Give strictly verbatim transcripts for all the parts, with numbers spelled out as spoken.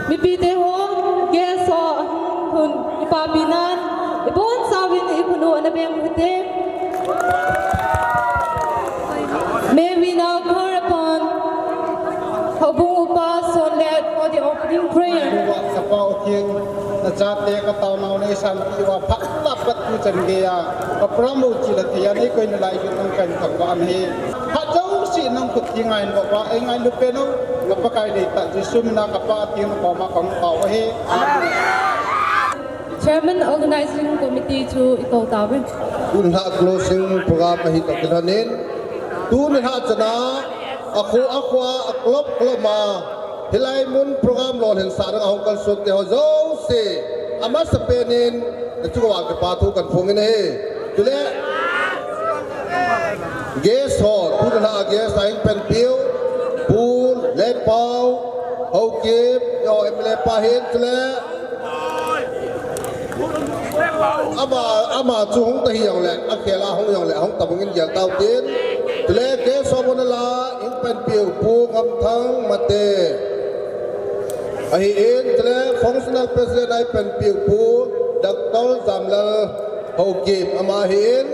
Mipite ho, guest ho, ahung lhun, ipapi nan, ibonchauvin ikhut u ana beng u hite. May we now call upon Houbung Upa Sonlet for the opening prayer. Sapa u King, nachate kataonau neisanpeh uva phat tah a pat tuchan geiya, ka program u chih le thei a neikoi nalai jeh un nang kahin thangvah ahi. Phat jouse nang khut theng a hin vah uva, eingailu pen u, ka Pakai deitah Jesu min a ka Pa Pathen koma kahung tao ahi. Amen. Chairman Organizing Committee chu ikou tauvin. Tun lha closing program ahi toh kilhonin, tun lha chana, akho akhoa, aklop klop a, hilai mun program lolhinsah ding a hung kalson te ho jouse, amasapen in, nachung uva kipa thu kahin phong in ahi. Chule, guest ho, tun lha a guest a hung panpiu, Pu Letpao Haokip, eiho M L A pa ahin, chule, ama, ama chu hung ta hijongle, akhel a hung jongle, hung ta bangin gel tau tin. Chule guest ho muna la, hung panpiu Pu Ngamthang Mate ahin, chule Functional President a hung panpiu Pu Doctor Jamlal Haokip ama ahin,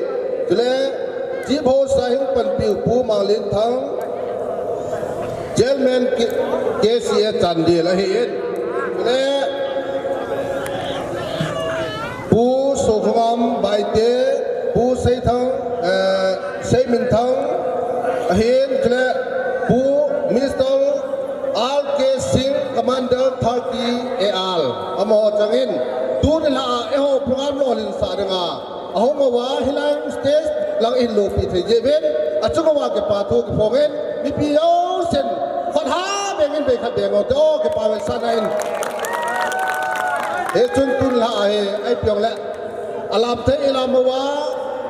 chule Chief Host a hung panpiu Pu Manglinthang, Chairman K-, K C A Chandel ahin, chule Pu Sokhongam Baite, Pu Seithang, eh, Seiminthang ahin, chule Pu Mister R K Singh, Commander thirty A R, amaho changin, tuni lha a eiho program lolhinsah dinga ahung uva, hilai stage lang ihin lopi thei jeh uvin, achung uva kipa thu kiphongin, mipi jousen khut ha bengin bei khat beng u te, o kipa vetsahna in. Hichun tun lha a hi, ipi jongle, alam thei ilam uva,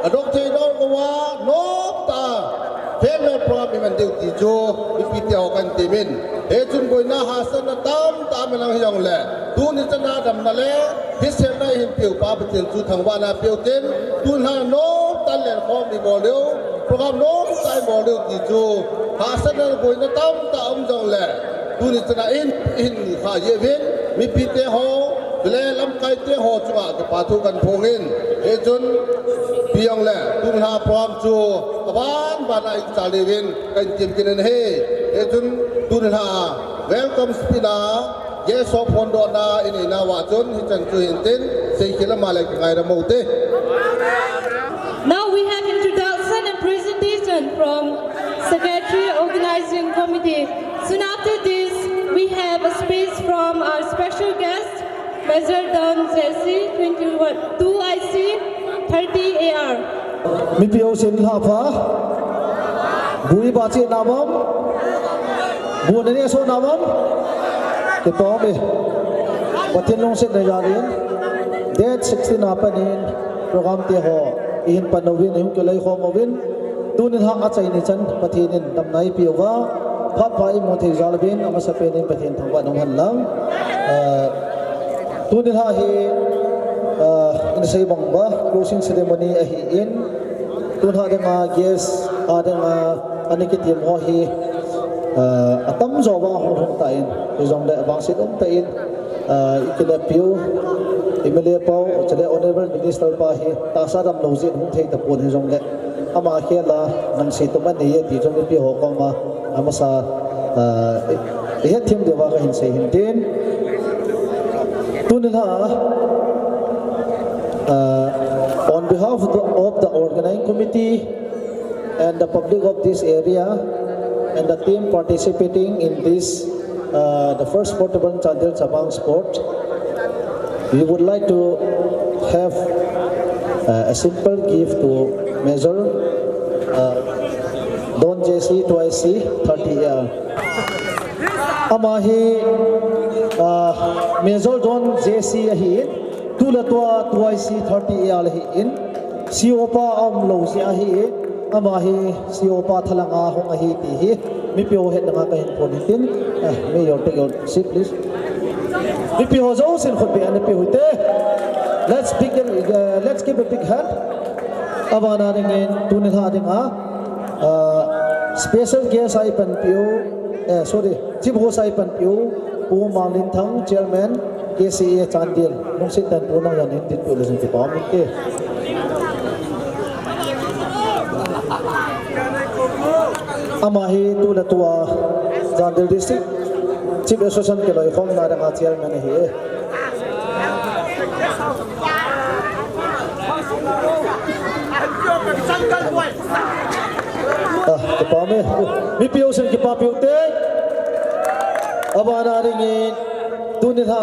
adong thei dong uva, nomtah a farewell program iman diu ti chu mipite ho kahin temin. Hichun boina hahsatna tamtah iman lang hijongle, tuni chana damna le hisemna ihin peupa Pathen chu thangvahna peutin, tun lha nomtah a lenkhom ibol diu, program nomtah ibol diu ti chu hahsatna boina tamtah um jongle, tuni chana in, ihin khah jeh uvin, mipite ho, chule lamkaite ho chunga kipa thu kahin phongin, hichun ipi jongle, tun lha program chu aban ban a ikichai diuvin kahin temkit in ahi. Hichun tun lha welcome speech a guest ho phondohna inei nauva chun hichan chu hintin, seikhel a ama le kingaidam u hite. Now we have introduction and presentation from Secretary Organizing Committee. Soon after this, we have a speech from our special guest, Major Don J C, twenty-two I C, thirty A R. Mipi jousen lha pha. Bu iba cheh nauvem? Bu naneh soh nauvem? Kitom e. Pathen lungsetna jalin, date sixteen a pat in program te ho ihin pan uvin, ihung kiloikhom uvin, tuni lha achaini chan Pathen in damna eipeh uva, phat pha imu thei jal uvin, amasapen in Pathen thangvahna umhen lang. Ah, tuni lha hi, ah, ihin sei bang uva, closing ceremony ahin, tun lha dinga guest a dinga ana kitem ho hi, ah, atamjo vang hung lhung tan, hijongle vangset umtah in, ah, ikineppiu, i M L A pau, chule Honourable Minister pa hi tahsa damlou jeh in hung thei tapon, hijongle ama khel a nangsetum anei e ti chu mipi ho koma amasa, ah, i, ihet them diuva kahin sei hintin. Tuni lha, ah, on behalf of the, of the organizing committee and the public of this area and the team participating in this, uh, the first portable Chandel Chabang sport, we would like to have, uh, a simple gift to Major, uh, Don J C, two I C, thirty A R. Ama hi, uh, Major Don J C ahin, tule tua two I C thirty A R ahin, C O pa aumlou jeh ahi, ama hi C O pa thalanga hung ahi ti hi mipi ho hetna dinga kahin phon hintin. Ah, may you take your seat, please. Mipi ho jousen khutbeh ana peh u hite. Let's begin, uh, let's give a big hand. Abana dingin tuni lha dinga, ah, special guest a ipanpiu, Eh, sorry, Chief Host a ipanpiu Pu Manglinthang, Chairman, K C A Chandel, lungset tah in Pu nang jong in dinpiu le chun kipa um inte. Ama hi tuletua Chandel District Chief Association kiloikhomna dinga Chairman ahi e. Ah, kipa um e. Mipi jousen kipapi ute. Abana dingin tuni lha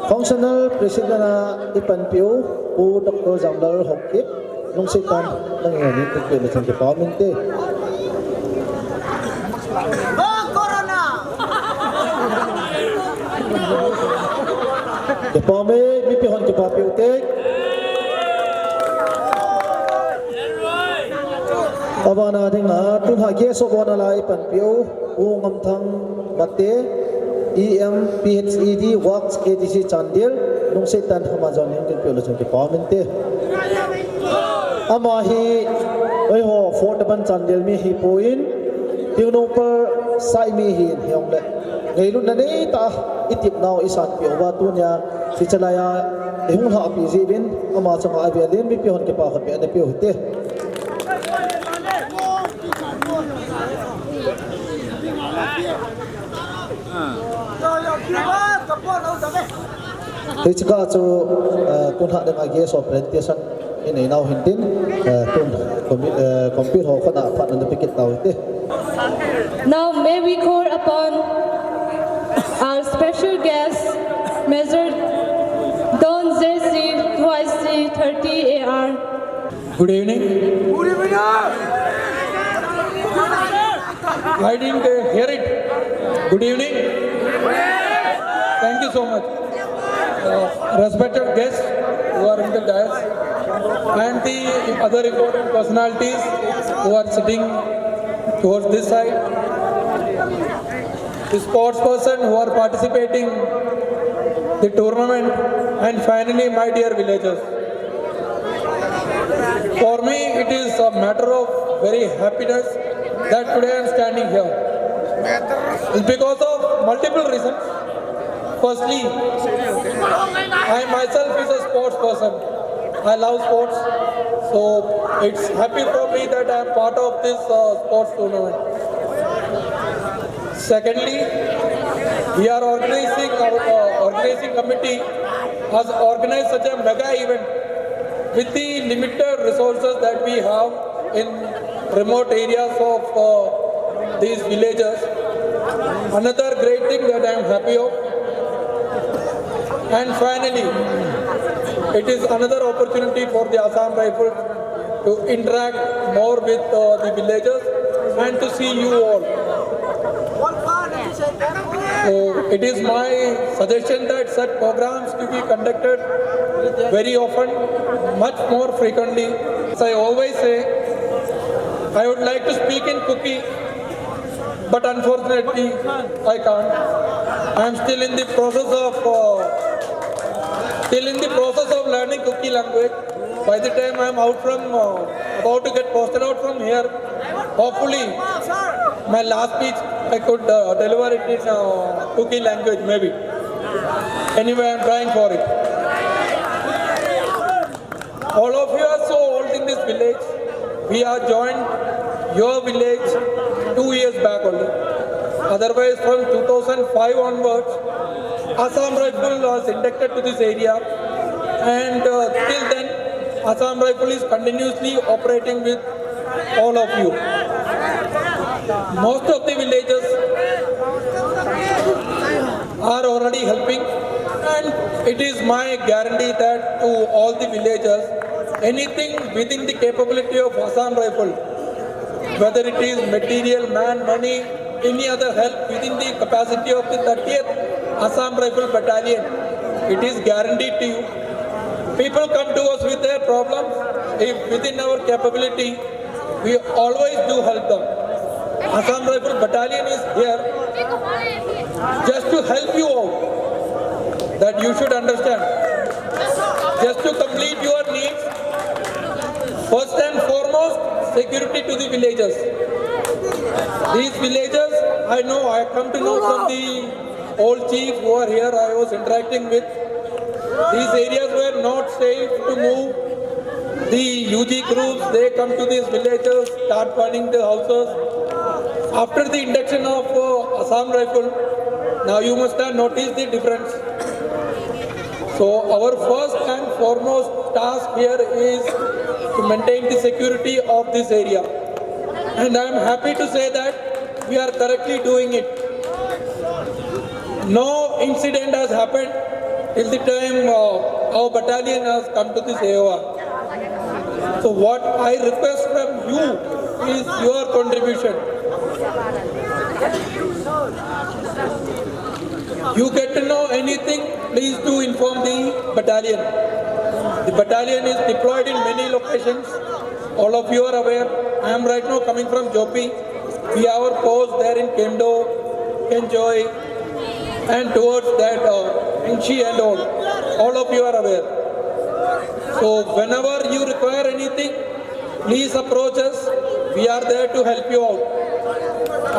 Functional President a ipanpiu Pu Doctor Jamlal Haokip, lungset tah in nang jong in dinpiu le chun kipa um inte. Kipa um e, mipi hon kipapi ute. Abana dinga tuni lha guest of honour a ipanpiu Pu Ngamthang Mate, E M P H E D Works A D C Chandel, lungset tah in ama jong in dinpiu le chun kipa um inte. Ama hi eiho Fort Tapan Chandel mi ahipon, Tengnoupal side mi ahin, hijongle ngailutna neitah a itepnau isanpeh uva tunia hiche laiya ihung lhahpi jeh uvin ama chunga avel in mipi hon kipa khutbeh anapeh u hite. Hiche kah chu, eh, tuni lha dinga guest of presentation inei nau hintin, eh, tun commi-, eh, compere ho khut a phatna napeh kit tau hite. Now may we call upon our special guest, Major Don J C, two I C thirty A R. Good evening. I didn't, uh, hear it. Good evening. Thank you so much. Uh, respected guests who are in the dais and the other important personalities who are sitting towards this side, the sports person who are participating the tournament, and finally, my dear villagers. For me, it is a matter of very happiness that today I am standing here. It's because of multiple reasons. Firstly, I myself is a sports person. I love sports. So it's happy for me that I am part of this, uh, sports tournament. Secondly, we are organizing, our, uh, organizing committee has organized such a mega event with the limited resources that we have in remote areas of, uh, these villages. Another great thing that I am happy of. And finally, it is another opportunity for the Assam Rifles to interact more with, uh, the villagers and to see you all. So it is my suggestion that such programs to be conducted very often, much more frequently. As I always say, I would like to speak in Kuki, but unfortunately, I can't. I am still in the process of, uh, still in the process of learning Kuki language. By the time I am out from, uh, about to get posted out from here, hopefully, my last speech, I could, uh, deliver it in, uh, Kuki language, maybe. Anyway, I am trying for it. All of you are so old in this village. We are joined your village two years back only. Otherwise, from two thousand five onwards, Assam Rifle was inducted to this area, and, uh, till then, Assam Rifle is continuously operating with all of you. Most of the villages are already helping, and it is my guarantee that to all the villages, anything within the capability of Assam Rifle, whether it is material, man, money, any other help within the capacity of the thirtieth Assam Rifle Battalion, it is guaranteed to you. People come to us with their problems. If within our capability, we always do help them. Assam Rifle Battalion is here just to help you out. That you should understand. Just to complete your needs, first and foremost, security to the villagers. These villages, I know, I come to know from the old chief who are here, I was interacting with. These areas were not safe to move. The U G groups, they come to these villages, start burning the houses. After the induction of uh, Assam Rifle, now you must have noticed the difference. So our first and foremost task here is to maintain the security of this area. And I am happy to say that we are correctly doing it. No incident has happened till the time uh, our battalion has come to this A O R. So what I request from you is your contribution. You get to know anything, please do inform the battalion. The battalion is deployed in many locations. All of you are aware. I am right now coming from Jopi. We have our post there in Kemdo, Kenjoy, and towards that uh, Inchi and all. All of you are aware. So whenever you require anything, please approach us. We are there to help you out.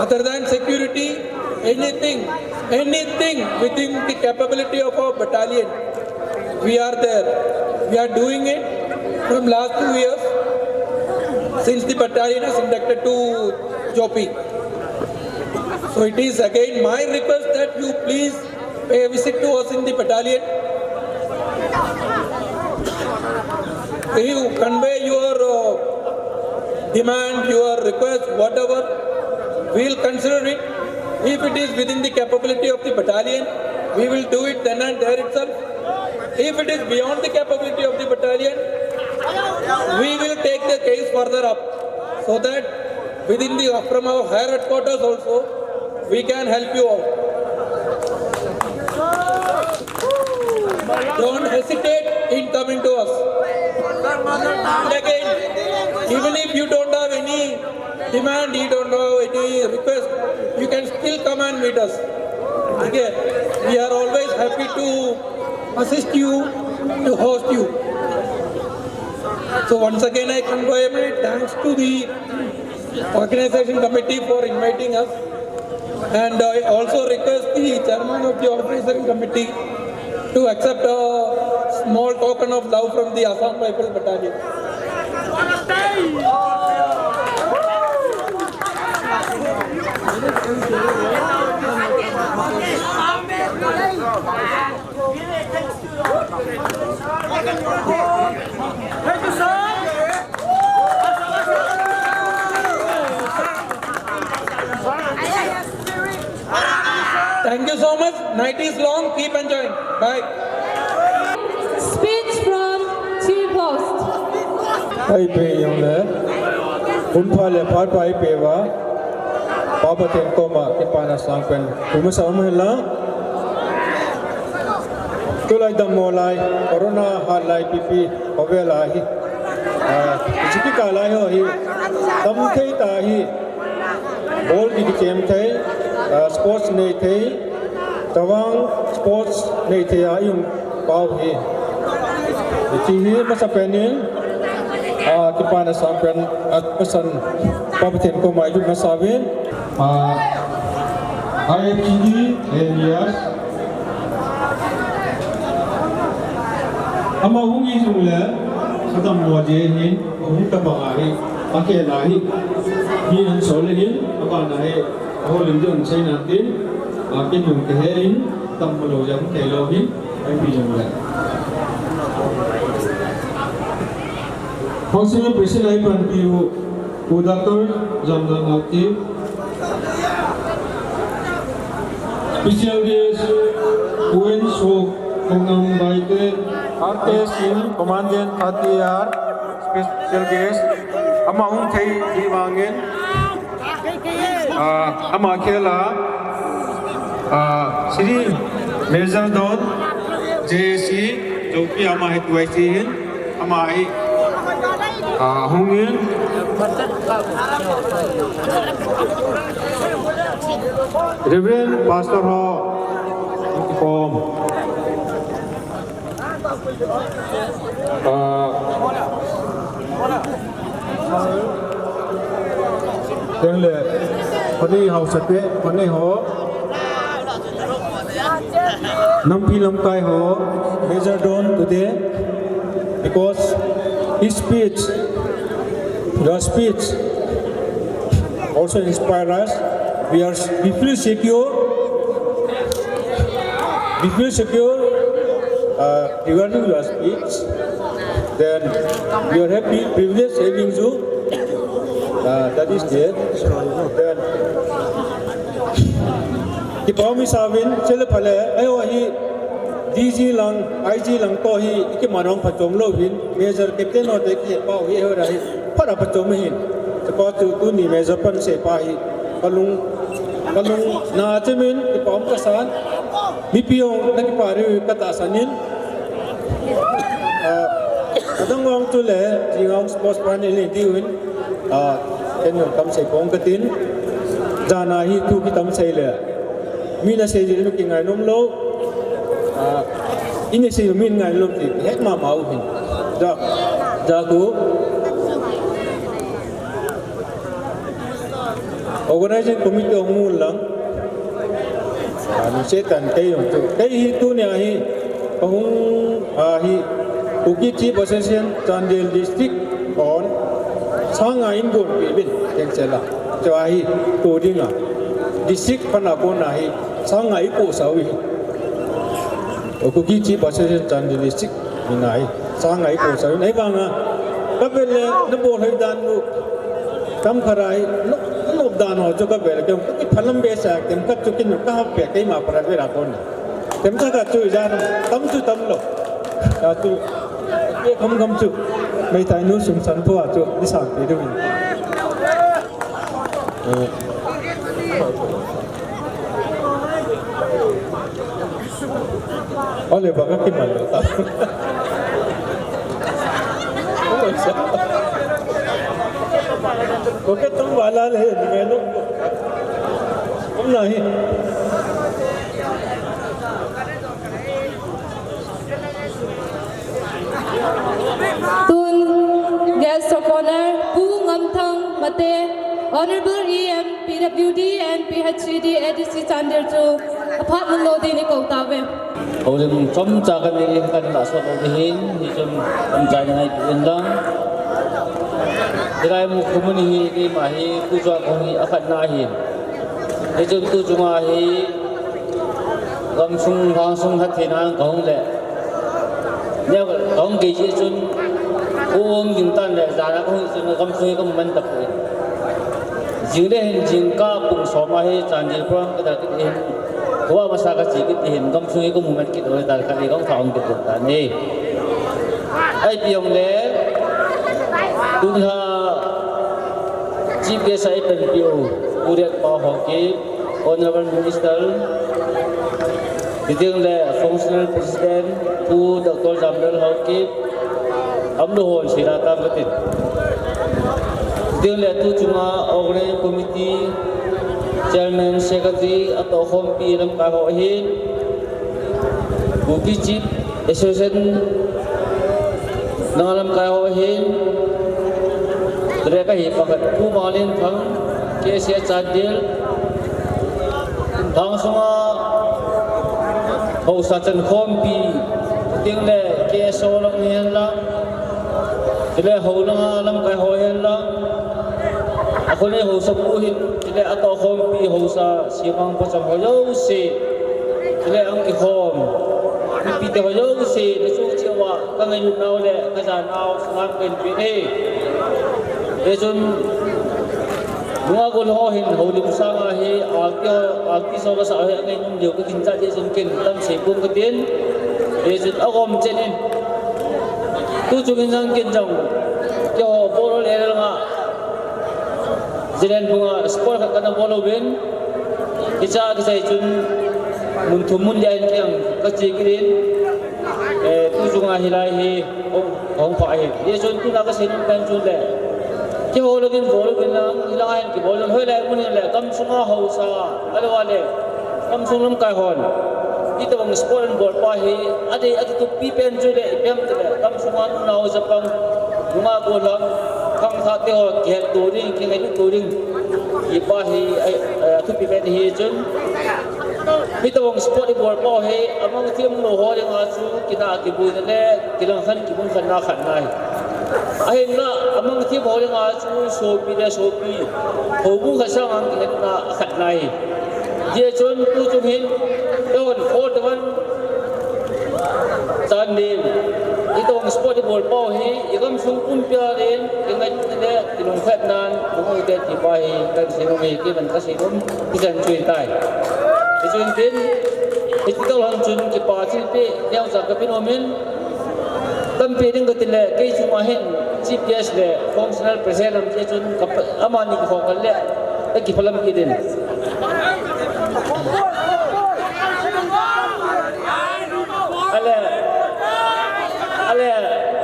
Other than security, anything, anything within the capability of our battalion, we are there. We are doing it from last two years since the battalion is inducted to Jopi. So it is again my request that you please pay a visit to us in the battalion. You convey your uh, demand, your request, whatever, we'll consider it. If it is within the capability of the battalion, we will do it then and there itself. If it is beyond the capability of the battalion, we will take the case further up so that within the from our higher headquarters also we can help you out. Don't hesitate in coming to us. And again, even if you don't have any demand, you don't have any request, you can still come and meet us. Okay? We are always happy to assist you, to host you. So once again, I convey my thanks to the organization committee for inviting us, and I also request the chairman of the organization committee to accept a small token of love from the Assam Rifle Battalion. Thank you so much. Night is long. Keep enjoying. Bye. Speech from Chief Host. Ai pe yong le. Hun pha le pha pa ai pe va. Pa Pathen koma kipana sangpen. Kuma sa um hela. Tulai dammo lai, corona hat lai pipi, khovel a hi. Ah, chiki ka lai ho hi. Tam thei ta hi. Ball ki kichem thei, ah, sports nei thei, tawang sports nei thei a i um pau hi. Ti hi masa penin, ah, kipana sangpen, ah, pasan Pa Pathen koma i masa uvin. Ah, I F G D alias ama hung hi jong le, kadammo je hin, ahung tabang ahi, akhel ahi. Mi an sol le hin, abana hi, ahol in jong sei nan tin, akin jong kahe in, dammo lou jong thei lou hin, I P jong le. Hong sing President lai panpi u, U Doctor Jamdal Haokip. Special guest, U N Sok, Kongnam Baite. R K Singh, Commandant thirty R, special guest. Ama hung thei hi vangin. Ah, ama khel a, ah, Shri Major Don, J A C, Chowki ama hi tuai si hin, ama hi, ah, hung in. Reverend Pastor ho, kom. Ah, Tengle, pani hausa te, pani ho. Nampi lamkai ho. Major Don today, because his speech, your speech also inspire us. We are, we feel secure. We feel secure, uh, regarding your speech. Then we are happy, privileged having you. Uh, that is there. Then, kipa um isauvin, chule phale, ahi ho hi, D G lang, I G lang toh hi, ikimanong phachom louvin, Major Captain ho te kipau hi, ahi ho hi, phat a phachom hin. Chapa chu tuni Major pan seipa hi, kalung, kalung na chimin, kipa um kasan, mipi hon, na kipa riu katahsan in, ah, adang vang chule, jing vang sports pan in, diuvin, ah, ken jong tam sei pong katin, jan a hi thu kitam sei le, mi na sei jeh in kingai nom lou, ah, i na sei min ngai lou ti, het mama u hin. Ja, ja ku. Organizing committee hung mun lang. Ah, lungset tah in kei jong chu. Kei hi tunia hi, kahung, ah, hi, Kuki Chief Association Chandel District hon, sanga in gonpeh uvin, keng sela. Chua hi, tu dinga. District pana kona hi, sanga i pu sau hi. Kuki Chief Association Chandel District. Min a hi, sanga i pu sau, ahivanga, kavel le, nabol hoi dan u, kam khat a hi, no, no dan ho chu kavel le, kem, kiphalam behseh, kem, kachu kin, kahap be, keima para vera kon. Kem, kachu jan, tam chu tam lou. Kachu, ke kham kham chu, meitai nu sum san pua chu, ni sang pe du. Eh. Ole, baka kiman lou ta. Okay, tum wala le, ni menu. Um nahi. Tun, Guest of Honor, Pu Ngamthang Mate, Honorable E M, P W D and P H E D A D C Chandel chu aphat mun lou ding in kou tauve. Houlim chomcha kanei in kahin lah sot lou ding ahin, hichun chomcha in ngaito in lang. Hilai mukhu mun hi keima hi tuchung a kahung hi akhatna ahin. Hichun tuchung a hi gamsung, lhangsung lhatheina kahung le. Neo kahung kei jeh chun, kahung jing tan le, jan a kahung jeh chun, gamsung hi kamu man tapoi. Jing le hin, jingkah pung som a hi, Chandel program kadal kit hin, khovah masa kache kit hin, gamsung hi kamu man kit lou, dal khat hi kahung thah hung kit lou tan ahi. Ipi hung le, tun lha, Chief Guest a ipanpi u, Pu Riatpao Haokip, Honorable Minister, chuteng le Functional President, Pu Doctor Jamlal Haokip, amlou hon seida tang katin. Chuteng le tuchung a Organizing Committee, Chairman, Secretary, atohkhompi lamkai ho ahin, Kuki Chief Association na lamkai ho ahin, chule kahi pakhat Pu Manglenthang, K S A Chandel, lhangsunga haosa chankhompi, chuteng le K S O lang hihen lang, chule hou langa lamkai ho hihen lang, akhonei haosapu hin, chule atohkhompi haosa, semang pacham ho jouse, chule ahung kikhom mipite ho jouse, nachu cheh uva, kangailutnau le kajanau salam kahin pe e. Hichun, nunga golhang ho hin, houlim sanga hi, artist ho, artist ho kasah hi, angainom diu kakinchat jeh chun ken tam sei pum katin. Hichun, agom chen in. Tuchung in jong ken jong, keiho bol le langa, Zalen phunga sport khat kana bol uvin, kicha kichai chun mun thum mun li a hin kei jong kache kit in, eh, tuchunga hilai hi hung, hung pha ahi. Hichun tuna kasei nom pen chu le, keiho lungin bol uvin lang, hilai a hin kibol uvin, hoilai mun hin le, gamsunga haosa, ahilou le, gamsung lamkai hon, itobang sport in bol pa hi, adei, akitup pi pen chu le, ipi ham itile, gamsunga nunao chapang, nunga golhang, khangthah te ho, kihet to ding, kingailut to ding. Kipa hi, eh, eh, thupi pen hi chun. Hitobang sport ibol pau hi, amang them lou ho dinga chu, kina kibuina le, kilangkhan kibulkhanna khat ahi. Ahinla, amang them ho dinga chu, sopi le sopi. Houbung khat sanga kihetna khat ahi. Hijeh chun, tuchung hin, eighty-one, Chandel, hitobang sport ibol pau hi, igamsung pumpia din, ingaina le, ilungkhatnan, hung ute ti pa hi, kasei nom e, keiman kasei nom, hichan chu ahitai. Hichun tin, hiti tobang chun kipa thilpeh, neocha kape nom in, tampi ding kati le, kei chunga hin, Chief Guest le, Functional President lam ti chun, kapa, amani kikhom kal le, kakiphalam kit in. Ale, ale,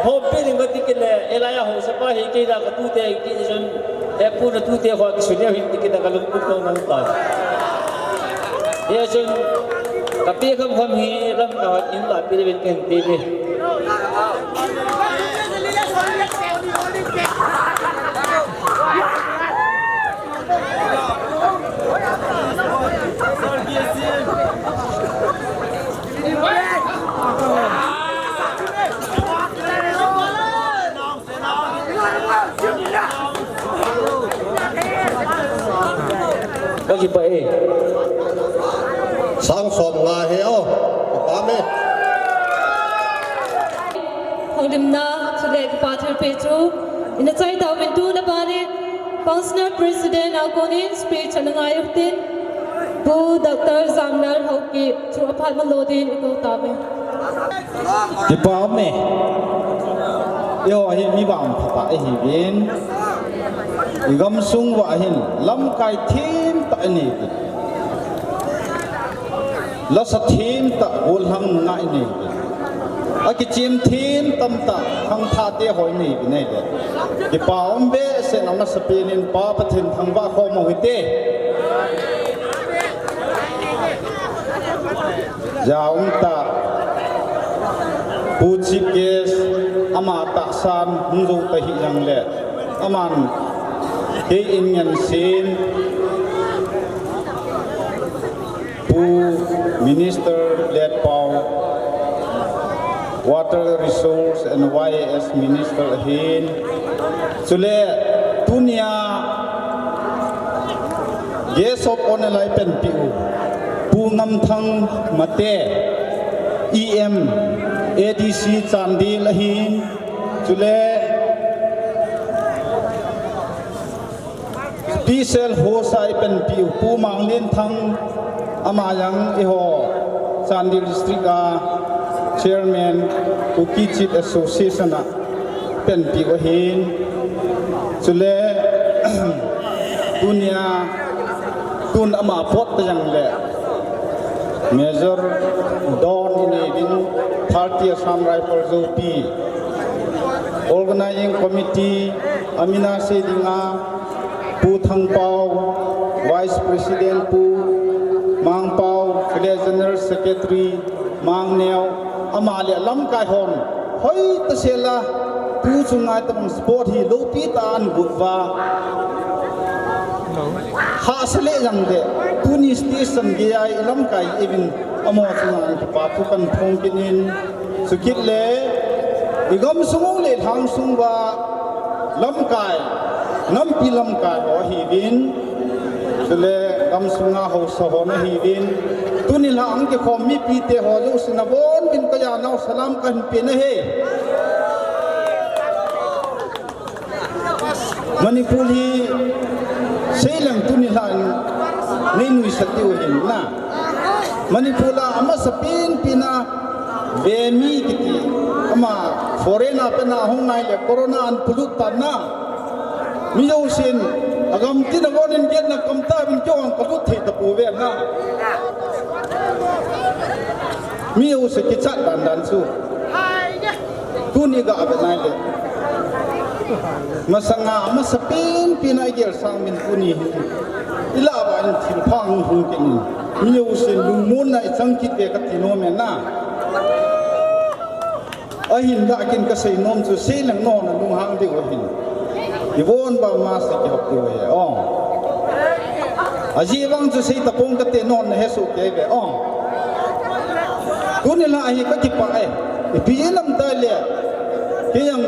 houpi ding kati kit le, hilai a haosapa hi kei la katute kiti chun, eh, pu natute ho kisun neo hih in ti kit a kalungput nau nau tai. Hijeh chun, kape kham kham hi, lamkai hon in la pe le ven kahin ti le. Kakipah e. Sang som nga hi o. Kipah e. Houlimna, chule kipa thilpeh chu, ina chai tauvin tuna ban in, Functional President a konin speech ana ngai u hitin, Pu Doctor Jamlal Haokip chu aphat manlo din ikou tauve. Kipa um e. Eiho hi mi vangphatah ihiuvin. Igamsung uva hin lamkai themtah inei uve. Lasa themtah, gollhang nungah inei uve. Akichem them tamtah, khangthah te ho inei uve. Kipa um behseh in amasapen in Pa Pathen thangvah khom u hite. Jaum ta, Pu Chief Guest, ama tahsan hung jou ta hih jongle, aman kei in ngensen, Pu Minister Letpao, Water Resource and Y A S Minister ahin, chule tunia Guest of Honour lai penpi u, Pu Ngamthang Mate, E M, A D C Chandel ahin, chule special host a ipenpi u, Pu Manglenthang, ama jong eiho Chandel District a Chairman, Kuki Chief Association a penpi u ahin. Chule, tunia, tun ama pot ta jongle, Major Don inei uvin, thirty Assam Rifle Joupi. Organizing Committee, amina sei dinga, Pu Thangpao, Vice President Pu Mangpao, chule General Secretary Mangneo, ama le lamkai hon, hoitah sela, tu chunga itobang sport hi loupi tah a agot uva. Hahsa le jongle, tuni station geiya ilamkai uvin, amaho chunga kipa thu kahin phong kit in, chukit le, igamsung u le lhangsung uva, lamkai, nampi lamkai ho ahiuvin, chule gamsunga haosa ho nahiuvin, tuni lha a hung kikhom mipite ho jousen abonuvin kajanau salam kahin pe nahi. Manipur hi seileng tuni lha in nei nuisat diu ahin na. Manipur a amasapen pen a vemi kiti, ama foreign a pen a hung nai le corona ahin pollute tan na. Mi jousen agam tin avon in gate na kam tauvin, keiho jong kalut thei tapouve na. Mi jouse kichat dan dan chu. Tuni gave nai le, masanga amasapen pen a igel sang uvin tuni hi ilah uva in thilpha hung hung kit in, mi jousen lungmonna ichang kit uve kati nom e na. Ahin lah kin kasei nom chu, seileng nahon nalunghang diu ahin, ivon uva masa kihop diu ahi o. Ajeh vang chu sei tapong kate, nahon nahe soh kei ve. Oh. Tuni la hi kakipah e. Ipi jeh ham itile, kei jong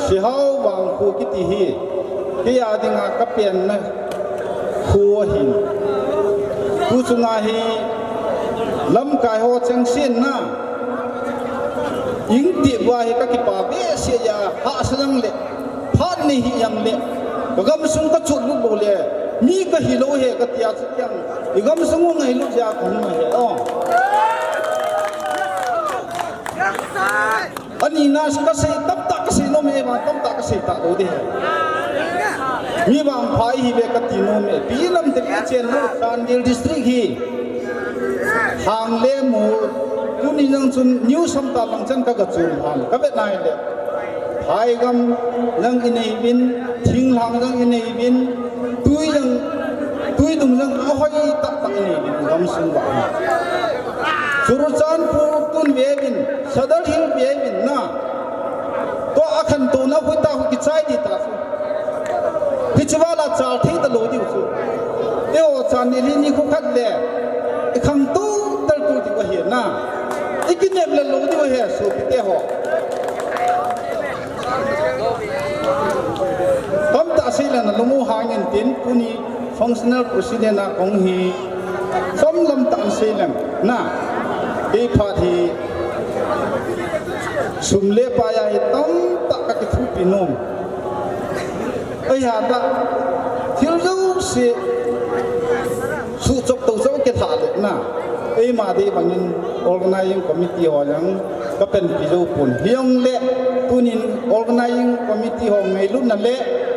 Sehao vang kho kiti hi, kei a dinga kapenna kho ahin. Tu chunga hi lamkai ho chengse na, ingtih uva hi kakipah behseh a, hahsa jongle, phat nei hi jongle, kagamsung kachotlut loule, mi kahi lou ahi katia chu kei jong, igamsung u ngailut jeh a kahung ahi. Oh. Ani na kasei, tamtah kasei nom e, vang tamtah kasei talou ding ahi. Mi vangpha ihi uve kati nom e. Ipi jeh ham itile, ichenna Chandel District hi, Lhang le Mol, tuni jong chun news ham tah lang chan kaga chom ham, kavet nai le. Phaigam jong inei uvin, thinglhang jong inei uvin, tui jong, tuidung jong ahoi tah tah inei uvin, gamsung uva hi. Churachandpur tun ve uvin, Sadar Hills ve uvin na. Tua akhantouna khu tah khu kichai ding tah chu. Hiche val a chal thei talou diu chu. Eiho Chandel hi nikho khat le ikhangtou taltou diu ahi na. Ikinep le lou diu ahi sopite ho. Tamtah sei le nalung u hang in tin, tuni functional president a kong hi, chomlam tah in sei leng na, kei phat hi sum le pai a hi tamtah kakithopi nom. Ahi hatah, thil jouse suhchop touchop kilhah le na, eima dei bangin organizing committee ho jong kapanpi jou pon. Hijongle, tunin organizing committee ho ngailutna le,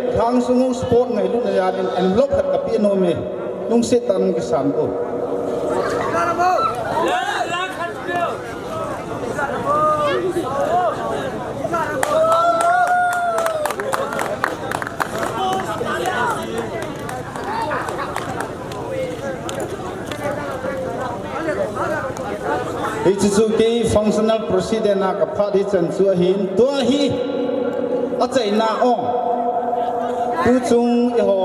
Lhang sung u sport ngailutna jal in envelope khat kapeh nom e. Lungset tah in kisan ko. Hiche chu kei functional president a kaphat hichan chu ahin, tua hi achaina o. Tuchung eiho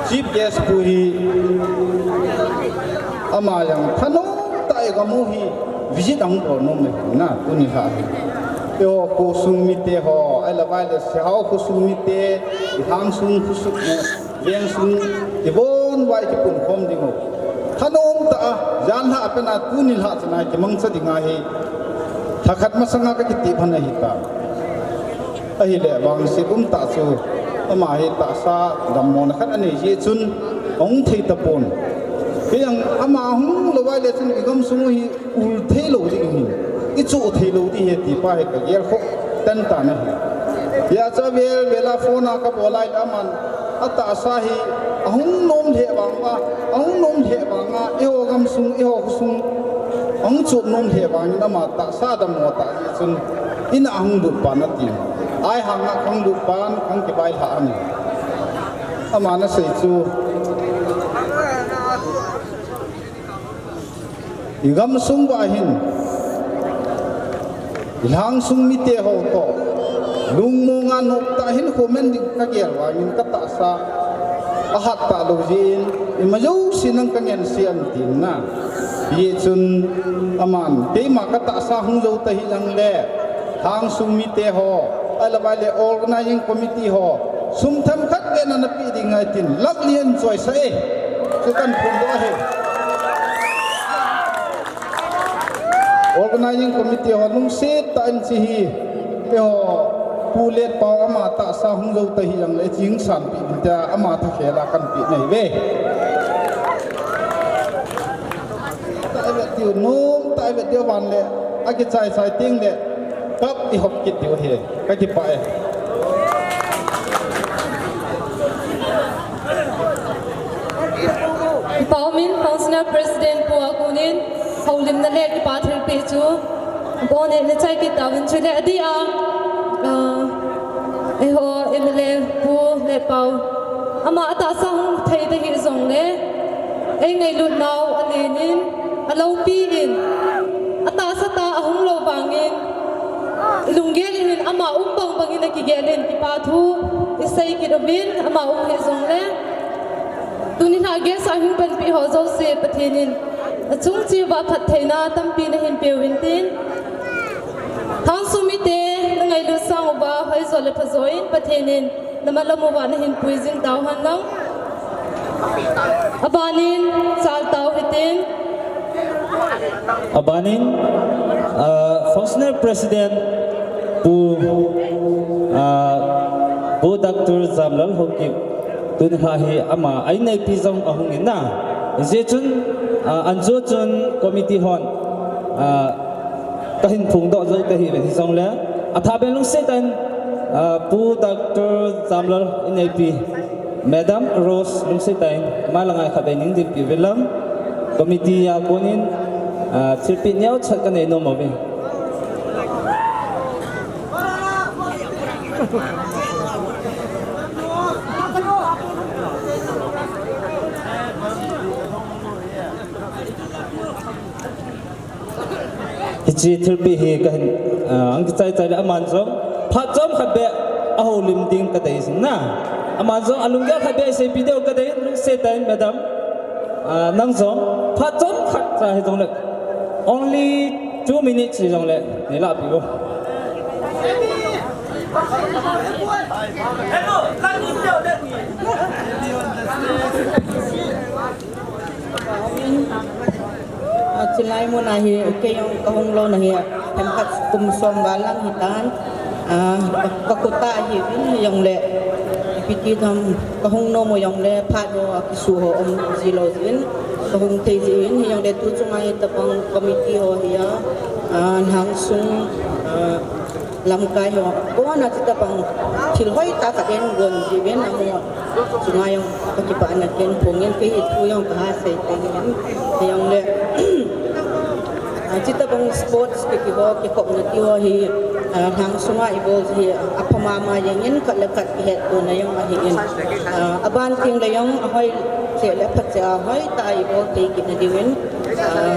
Chief Guest pu hi, ama jong thanom tah a igam u hi visit ahung bol nom e na, tuni lha hi. Eiho khosung mite ho, ahilou vaile Sehao khosung mite, Lhang sung khosung, veng sung, ivon vai kipunkhom ding u. Thanom tah a, jan lha pen a tuni lha chan a kimangcha ding ahi. Lhakhat masanga kakitep ahi ta. Ahile vangset umtah chu, ama hi tahsa dammona khat anei jeh chun, ahung thei tapon. Kei jong ama ahung lou vaile chun, igamsung u hi ul thei lou ding ahi, ichoh thei lou ding ahi tipa hi kagel khoh tan tan ahi. Hijeh chun avel vel a phone a kabol lai le aman, atahsa hi ahung nom lheh vang uva, ahung nom lheh vang a, eiho gamsung, eiho khosung ahung choh nom lheh vangin ama tahsa dammo tah jeh chun, in a ahung lut pan ati. Ahivang a kahung lut pan, kahung kibai lhah ahi. Ama nasei chu, igamsung uva hin, Lhang sung mite ho toh lungmong a noptah hinkho man ding kagel vangin katahsa ahat talou jeh in, ima jousen kangense in tin na. Hijeh chun aman, keima katahsa hung jou tahih jongle, Lhang sung mite ho, ahilou vaile organizing committee ho, sum themkhat beh na napeh ding ahi tin, lakh li in choisah e. Chu kahin phondoh ahi. Organizing committee ho lungset tah in hiche hi, eiho Pu Letpao ama tahsa hung jou tahih jongle, hiche hi sanpeh ding tia ama thakhel a kahin peh nahi uve. Tah ivet diu, nomtah ivet diu vang le, akichai chai teng le, kap ihop kit diu ahi. Kakipah e. Kipah umin, Functional President pu a konin houlimna le kipa thilpeh chu bon in neichai kit tauvin, chule adeh a, ah, eiho M L A Pu Letpao, ama atahsa hung thei tahih jongle, eingailutnau alen in, aloupi in, atahsa tah a ahung lou vangin, ilunggel in ama um bang bangin akigel in, kipa thu Isei kit uvin, ama um hih jongle. Tuni a guest a hung panpi ho jouse Pathen in achung cheh uva phattheina tampi nahin peuvin tin. Thangsunga mite, nangailut sang uva hoijo le phajo in Pathen in namat lam uva nahin puijing tauhen lang. Abanin, chal tau hitin. Abanin, ah, Functional President Pu, ah, Pu Doctor Jamlal Haokip, tuni a hi ama a inneipi jong ahung in na. Hijeh chun, ah, anjo chun committee hon, ah, kahin phongdoh jou tahih uvin hijongle, athaben lungset tah in, ah, Pu Doctor Jamlal inneipi Madam Rose lungset tah in, ama langa khatvei ning dinpi uvin lang, committee a konin, ah, thilpeh neocha kanei nom uve. Hiche thilpeh hi kahin, ah, hung kichai chai le aman jong phat chomkhat beh ahoulim ding kadei jing na. Aman jong alunggel khat beh seipeh diu kadei, lungset tah in madam. Ah, nang jong phat chomkhat cha hijongle, only two minutes hijongle neilah peh o. Chulai mun a hi kei jong kahung louna hi themkhat kum som val lang hitan. Ah, ka, ka khuta hi vin hijongle, ipi ti ham, kahung nom u jongle phat ho akisuh ho um ji lou jin, kahung thei ji vin hijongle tu chunga hitabang committee ho hi a, ah, lhangsung, ah, lamkai ho kona hitabang thil hoitah khat eigon ji vin amu chunga jong kakipana kahin phong in, kei hi thu jong kaha sei teng in, hijongle, ah, hitabang sports kiti ho, kikhopna ti ho hi, ah, lhangsunga ibol hi apha mama jeng in, khat le khat kihettona jong ahin, ah, aban teng le jong ahoi cheh le apha cheh a hoitah a ibol thei kit na diuvin, ah,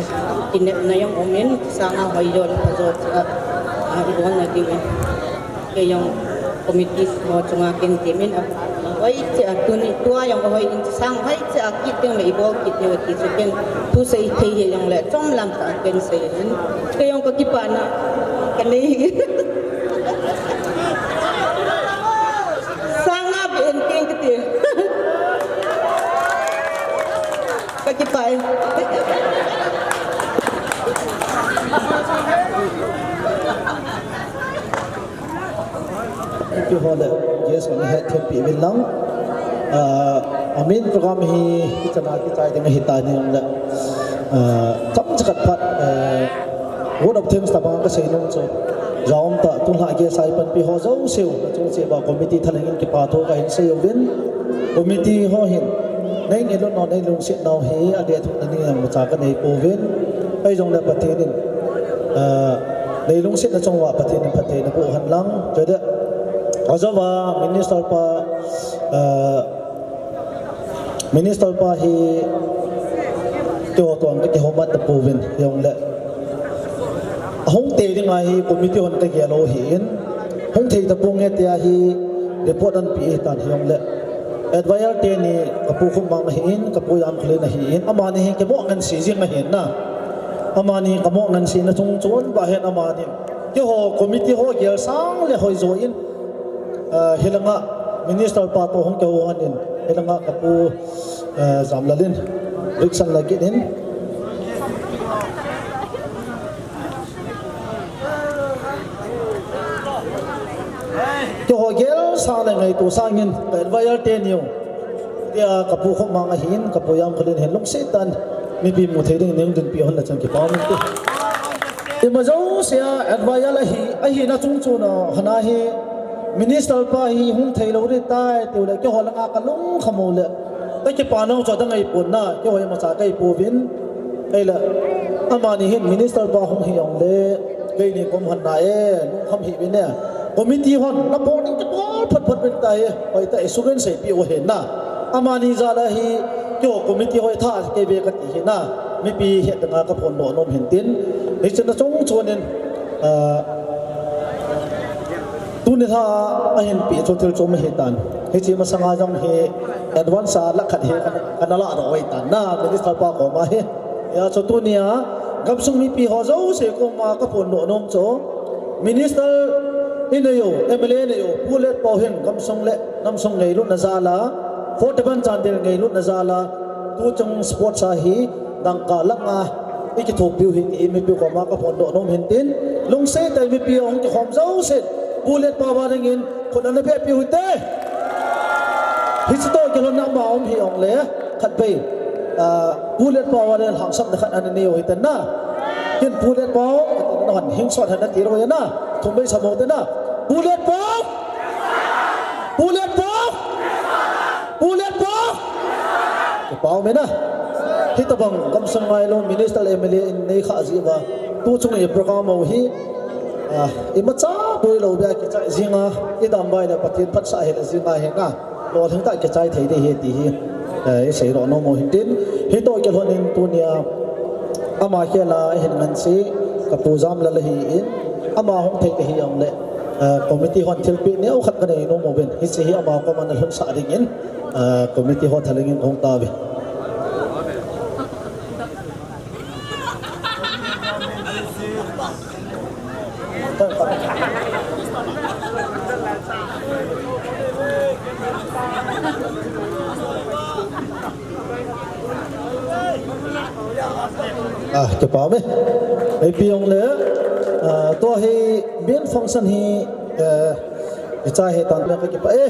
kinepna jong um in, sanga hoijo le phajo cheh a, ah, ibol na diuvin. Kei jong committee ho chunga kahin temin, a, hoiche a tuni tua jong ahoi in, sang hoiche a kit teng le ibol kit diu ti chu kahin thusei thei hijongle chomlam tah a kahin sei in. Kei jong kakipana kanei hi. Sanga beh in teng kati. Kakipah e. Thank you for the guest on the head, thank you, Vin Lang. Uh, a main program hi, kichana kichai ding ahitan hijongle, uh, chomcha khat phat, uh, vote of thanks tabang kasei nom chu, jom ta, tulha guest a ipanpi ho jouse u, nachung cheh uva committee thalheng in kipa thu kahin sei uvin, committee ho hin, nei ngailut nau, nei lungset nau hi, adeh thukna ding jong imacha kanei pouvin, ahijongle Pathen in, uh, nei lungsetna chung uva Pathen in phatthei naboh hen lang, chule, ajouva Minister pa, ah, Minister pa hi keiho toh kakihoumat tapouvin, hijongle ahung tei dinga hi committee hon kagel u ahin, hung thei taponge tia hi report anapeh ahitan, hijongle advisor teni, kapu Khupmang ahin, kapu Jamkholen ahin, amani hi kimoh ngansi jing ahin na. Amani kamoh ngansena chungchon uva hin amani keiho committee ho gel sang le hoijo in, ah, hilanga Minister pa toh hung kihou hon in, hilanga kapu, ah, Jamlal in, Rickson la kit in. Keiho gel sang le ngaito sangin, ka advisor teni u, tia kapu Khupmang ahin, kapu Jamkholen ahin, lungset tah in mipi mu thei dingin hung dinpi hon le chang kipa um inte. Ima jousea advisor ahi, ahina chungchon a hana hi, Minister pa hi hung thei lou ding tai tiu le, keiho langa kalungkham u le, kakipana chu adang ahipon na, keiho imacha kahi pouvin, ahile, amani hin Minister pa hung hijongle, keini kaum hon na e, lungkham hih uvin e. Committee hon, nabol ding kibol phot phot uvin tahi, hoitah in assurance eipeh u ahin na. Amani jal a hi, keiho committee hoi tha kei ve kati hi na. Mipi het dinga kaphondoh nom hin tin. Hiche na chungchon in, ah, Tuni lha a hin pe chu thil chom ahi tan. Hiche masanga jong hi advance a lakh khat hi kan, kan la ro ahi tan na, minister pa koma hi. Hijeh chun tunia gamsung mipi ho jouse koma ka phondoh nom chu, minister inei u, M L A inei u, Pu Letpao hin gamsung le namsung ngailutna jal a, forty-one Chandel ngailutna jal a, tuchung sports a hi dangka lang a i kithopi u hi ti mipi koma ka phondoh nom hin tin, lungset tah in mipi hung kikhom jouse, Pu Letpao a dingin khut ana beh piu hite. Hiche toh kilhon ama um hih jongle, khatvei, ah, Pu Letpao a dingin lhangsapna khat ana nei u hite na. Kin Pu Letpao, ati na hon hing sot hana ti ro ya na. Thum vei sam u hite na. Pu Letpao! Pu Letpao! Pu Letpao! Kipa um e na. Hitabang gamsung ngailu minister M L A in nei kha jeh uva, tuchung i program u hi, ah, imacha boi lou beh a kichai jing a, i dam bai le Pathen phatsah hel jing a hi na. Lolhing tah kichai thei ding ahi ti hi, eh, i seidoh nom u hin tin. Hitoh kilhon in tunia ama khel a i hin ngansi ka Pu Jamlal ahi in, ama hung thei ka hi jongle, eh, committee hon thilpeh neo khat ka nei nom uvin, hiche hi ama koma na lhunsah dingin, eh, committee ho thalheng in hung tauve. Ah, kipa um e. Ipi jongle, ah, tua hi main function hi, eh, ichai hi tan le ka kipa e.